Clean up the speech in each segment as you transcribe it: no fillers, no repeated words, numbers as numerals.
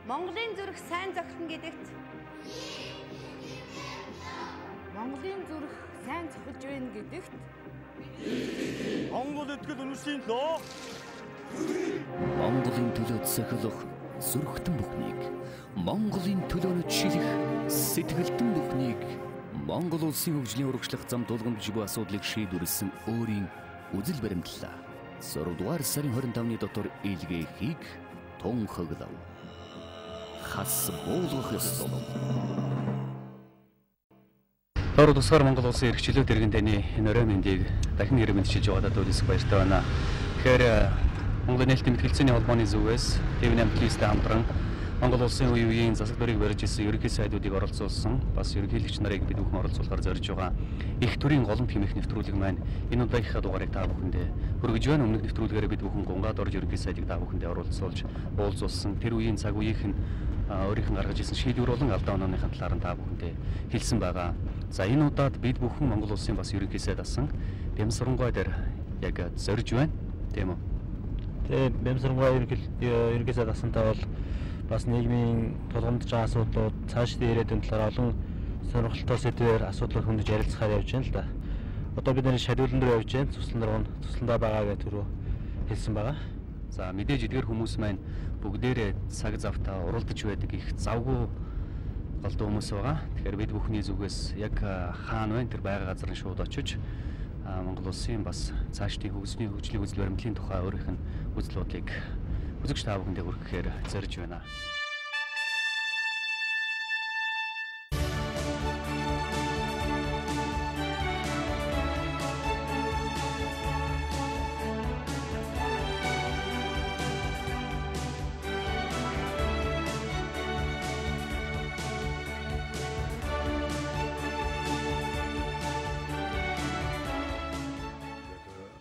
Монголын зүрх сайн зохино гэдэгт Монголын зүрх сайн зохиж байна гэдэгт Монгол итгэл үнэмшлийн төлөө Монголын төлөө зохилох зүрхтэн бүхнийг, Монголын төлөөнөд шилэх сэтгэлтэн бүхнийг Монгол улсын хөгжлийн урагшлах зам тулгамдж буй асуудлыг шийдвэрлэсэн өөрийн үзэл баримтлалаа. 6 дугаар сарын 25-ны дотор илгээхийг тунхаглав. Хас буулгах ёстой. Дор тусгаар Монгол улсын эрх чөлөө дэргэн таны энэ орой мэндийг дахин ирэх мэдчилж байгаадаа төлөсөх баяртай байна. Тэгэхээр Монголын нээлттэй мэтгэлцээний холбооны зүгээс TV8 телевизтэй хамтран Монгол улсын үе үеийн засаг дүрийг барьж ирсэн ерөнхий сайдуудыг оролцуулсан бас ерөнхийлөгч нарыг бид бүхэн оролцуулахар зорж байгаа их төрийн голомт хэмээх нэвтрүүлэг маань энэ удаагийнхаа дугаарыг та бүхэндээ хүргэж байна. Өмнөх нэвтрүүлгээрээ бид бүхэн гунгаад орж ерөнхий сайдыг та бүхэндээ оролцуулж уулзуулсан. Тэр үеийн цаг үеийнх нь өөрийнх нь гаргаж ирсэн шийдвэр болон алдаа онооныхын талаар нь та бүхэндээ хэлсэн байгаа. За энэ удаад бид бүхэн Монгол улсын бас ерөнхий сайд асан Бямсарангуй дээр яг зорж байна. Тийм үү? Тэгээ Бямсарангуй ерөнхий сайд асантай бол бас нийгмийн тулгамдж байгаа асуудлууд цаашдын ирээдүйн талаар олон сонирхолтой сэдвээр асуудлууд хөндөж ярилцахаар явж байна л да. Одоо бид нэр шадиулан дээр явж байна. Цуслан дээр цусландаа байгаа гэж түрүү хэлсэн байгаа. За мэдээж эдгэр хүмүүс маань бүгдээрээ цаг завтаа уралдаж байдаг их завгүй голдуу хүмүүс байгаа. Тэгэхээр бид бүхний зүгээс яг хаана байна тэр байгаа газар нь шууд очиж Монгол улсын бас цаашдын хөгжлийн үзэл баримтлалын тухай өөрийнх нь үзэл бодлыг үзэгч та бүхэндээ хүргэхээр зорж байна.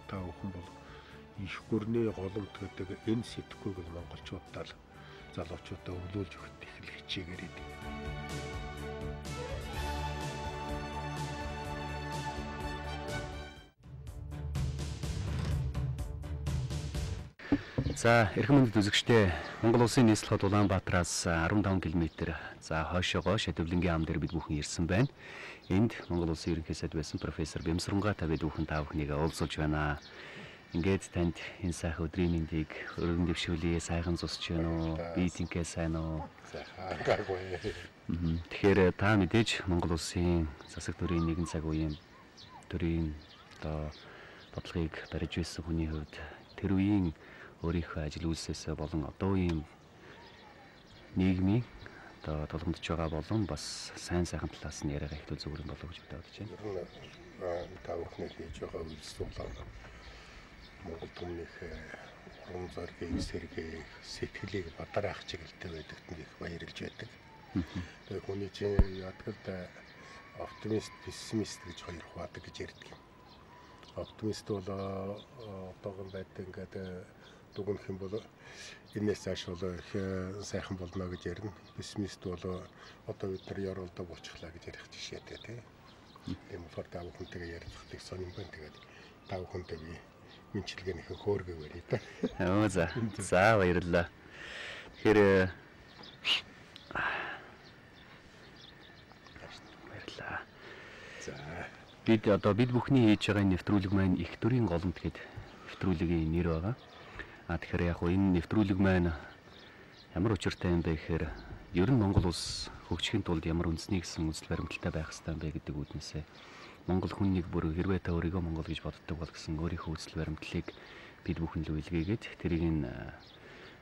Та бүхэн бол их гүрний голомт гэдэг энэ сэтгхүйг л монголчуудаа л залуучуудаа өвлүүлж өгөх их л хичээгээр идэв. За эрхэм мөндөд үзэгчдээ Монгол улсын нийслэл хот Улаанбаатараас 15 км за хойшоогоо Шадивлангийн ам дээр бид бүхэн ирсэн байна. Энд Монгол улсын ерөнхий сайд байсан профессор Бямсарангуйтай бид бүхэн та бүхнийг уулзуулж байна. Ингээд танд энэ сайхан өдрийн мэндийг өргөн дэвшүүлье. Сайхан зусч байна уу? Би тэнхээ сайн уу? Сайхан гайгүй. Тэгэхээр та мэдээж Монгол улсын засаг дүрийн нэгэн цаг үеийн төрийн одоо бодлогыг барьж байсан хүний хувьд тэр үеийн өөрийнхөө ажил үйлсээсээ болон одоо үеийн нийгмийн одоо тулгамдж байгаа болон бас сайн сайхан талаас нь яриагаа ихтэй зүгээр юм болов уу гэж бодож байна. Ер нь та бүхний хийж байгаа үйлс тулаан Монгол түмнийхээ урам зоригийг сэргээх, сэтгэлийг бадараах чиглэлтэй байдагт нь их баярлж байдаг. Тэгээ хүний чинь яадаг л да оптимист, пессимист гэж хоёр хуваадаг гэж ярьдаг юм. Оптимист бол одоогон байдаг ингээд дүгнэх юм бол энэс цааш бол их сайхан болно гэж ярина. Пессимист бол одоо бид нар ёроолдоо болчихлаа гэж ярих жишээтэй тий. Тийм болохоор та бүхэнтэйгээ ярилцахыг сонирн байна. Тэгээд та бүхэнтэй би мэдчилгээнийхээ хөөргөө барья та. Оо за. За баярлалаа. Тэгэхээр баярлалаа. За бид одоо бид бүхний хийж байгаа энэ нэвтрүүлэг маань их төрийн голомт гээд нэвтрүүлгийн нэр байгаа. А тэгэхээр яг энэ нэвтрүүлэг маань ямар учиртай юм бэ гэхээр ер нь Монгол улс хөгжихийн тулд ямар үндэсний гэсэн үзэл баримталтай байх ёстой юм бэ гэдэг үүднээсээ Монгол хүн нэг бүр хэрвээ та өөрийгөө Монгол гэж боддог бол гэсэн өөрийнхөө үзэл баримтлалыг бид бүхэн л илгээгээд тэрийг нь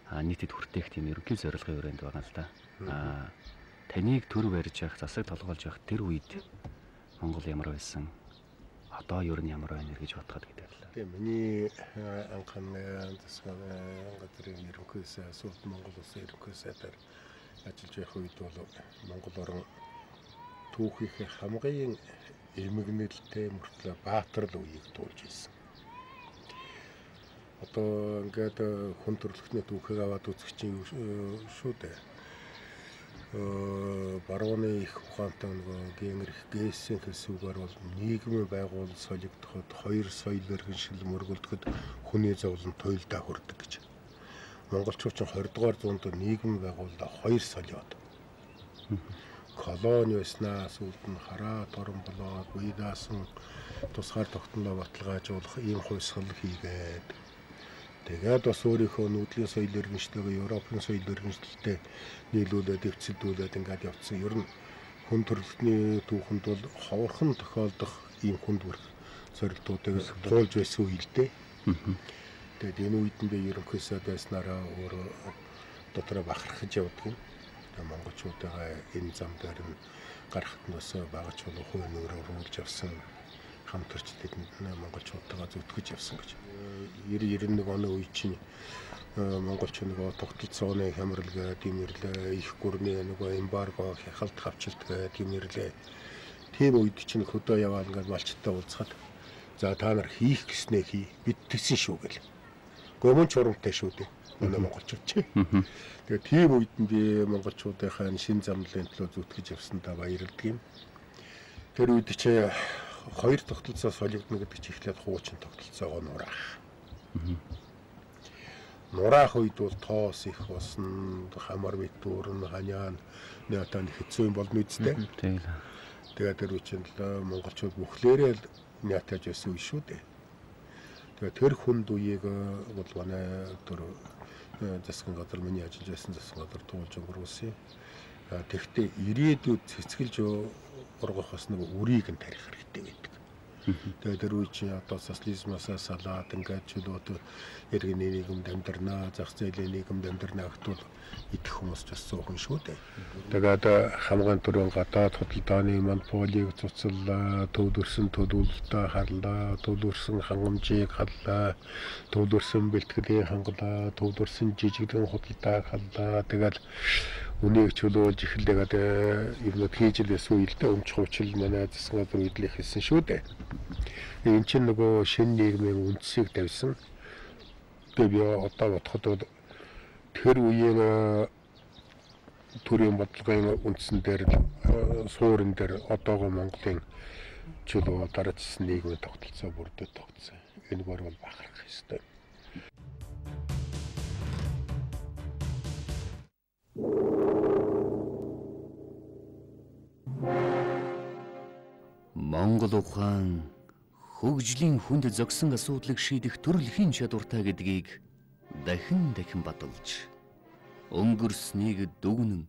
нийтэд хүртээх тийм ерөнхий зорилгын өрөөнд байгаа л да. Таныг төр барьж явах, засаг толгойлж явах тэр үед Монгол ямар байсан, одоо ер нь ямар байна гэж бодоход гэдэг л. Тийм миний анхны засгийн газрын ерөнхий сайд, Сүлд Монгол улсын ерөнхий сайдаар ажиллаж байх үед бол Монгол орн түүхийнхээ хамгийн эмгэнэлтэй мөртлөө баатарл үеийг туулж ирсэн. Одоо ингээд хүн төрөлхтний түүхийг аваад үзэх чинь шүү дээ. Барууны их ухаантай нөгөө Генрих Гессийн хэлсүүгээр бол нийгмийн байгуулал солигдоход хоёр соёл иргэншил мөргөлдөхөд хүний зовлон туйлдаа хүрдэг гэж. Монголчууд чинь 20 дугаар зуунд нийгэм байгууллаа 2 солиод. Колони байснаа сүүлд нь хараа торон болоод бие даасан тусгаар тогтнолоо баталгаажуулах ийм хувьсгал хийгээд тэгээд бас өөрийнхөө нүүдлийн соёл иргэнштэйгээ Европын соёл иргэншилтэй нийлүүлээд дэвцэлдүүлээд ингээд явцсан. Ер нь хүн төрөлхтний түүхэнд бол ховорхон тохиолдох ийм хүнд бүрх сорилтуудыг туулж байсан үе л дээ. Тэгээд энэ үед нь би ерөнхий сайд байснараа өөрөө дотроо бахархаж явдаг юм. Тэгээд монголчуудаа энэ зам дээр нь гарахад нь бас багаж болов хувь нүүр оруулж явсан, хамтарч тэдэнд монголчуудтайгаа зүтгэж явсан гэж. 90 91 оны үе чинь монголч нөгөө тогтолцооны хямрал гэдэг юм ирлээ, их гүрний нөгөө эмбарго, хяналт хавчилт гэдэг юм ирлээ. Тийм үед чинь хөдөө яваал ингээд малчтай уулзахад за та нар хийх гэснээ хий, бид тэгсэн шүү гэл. Гомон чурамтай шүү дээ. Манай монголчууд чи. Тэгээ тийм үед нь би монголчуудынхаа шин замлын төлөө зүтгэж явсандаа баярлдаг юм. Тэр үед чи хоёр тогтолцоо солигдно гэдэг чи эхлээд хуучин тогтолцоогоо нураах. Нураах үед бол тоос их болсон, хамар битүүрн, ханяан нэтан хэцүү юм болно үсттэй. Тэгээд тэр үе чинь л монголчууд бүхлээрээ л нятаж байсан үе шүү дээ. Тэгээд тэр хүнд үеийг бол манай тэр засгийн газар, миний ажиллаж байсан засгийн газар туулж өнгөрүүлсэн. Тэгэхдээ ирээдүйд цэцгэлж ургах бас нэг үрийг нь тарих хэрэгтэй байдаг. Тэгээд тэр үе чинь одоо социализмаасаа салаад ингээд чөлөөт иргэний нийгэмд амьдрнаа, зах зээлийн нийгэмд амьдрнаа гэвэл идэх хүмүүс ч бас цөөхөн шүү дээ. Тэгээд хамгаан төрийн гадаад худалдааны монополийг цуцаллаа, төвлөрсөн төлөвлөлтөө харлаа, төвлөрсөн хангамжийг халлаа, төвлөрсөн бэлтгэлийг хангалаа, төвлөрсөн жижигхэн худалдааг халлаа. Тэгээд үнийг чөлөөлж эхэллээ юмнууд хийж л байсан үе л дээ. Өмч хувьчил манай засгийн газар үед л эхэлсэн шүү дээ. Энэ чинь нөгөө шинэ нийгмийн үндсийг тавьсан. Тэгээ би одоо бодоход бол тэр үеийн төрийн бодлогын үндсэн дээр суурин дээр одоогоо Монголын чөлөө дараачсан нийгмийн тогтолцоо бүрдээ тогтсон. Энэ бор бол бахарх ёстой. Монгол ухаан хөгжлийн хүнд зогсон асуудлыг шийдэх төрөлхийн чадвартай гэдгийг дахин дахин баталж, өнгөрснийг дүгнэн,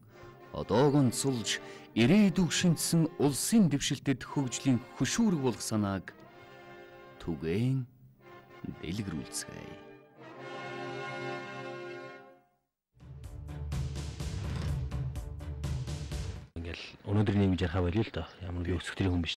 одоог онцолж, ирээдүйг шингэсэн улсын дэвшилтэд хөгжлийн хөшүүрэг болох санааг түгээн дэлгэрүүлцгээе. Ингээл өнөөдрийн нийгэм ярих болио л доо. Ямар би өсөх төрлийн хүн биш.